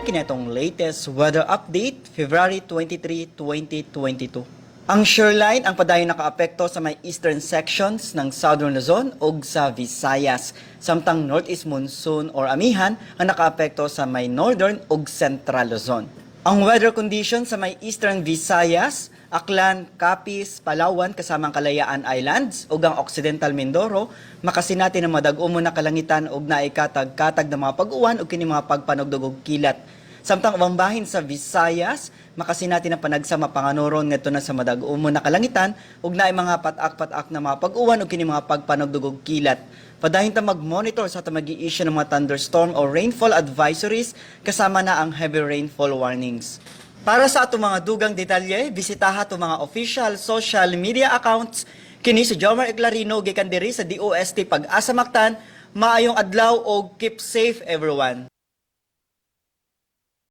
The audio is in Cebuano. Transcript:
Kini atong latest weather update, February 23, 2022. Ang shoreline ang padayon nakaapekto sa may eastern sections ng Southern Luzon ug sa Visayas. Samtang northeast monsoon or amihan ang nakaapekto sa may northern ug central Luzon. Ang weather condition sa may eastern Visayas, Aklan, Capiz, Palawan kasama ang Kalayaan Islands ug ang Occidental Mindoro makasinati ng madag-umo na kalangitan ug naikatag-katag na mga pag-uwan ug kini mga pagpanugdog og kilat. Samtang ubang bahin sa Visayas, makasinati ng panagsama panganuron ngadto na sa madag-umo na kalangitan ug naay mga patak-patak na mga pag-uwan ug kini mga pagpanugdog og kilat. Padayon ta mag-monitor sa atong magi-issue ng mga thunderstorm o rainfall advisories kasama na ang heavy rainfall warnings. Para sa atong mga dugang detalye, bisitaha atong mga official social media accounts. Kini si Jomar Eclarino gikan diri sa DOST Pag-asa Mactan. Maayong adlaw og keep safe, everyone.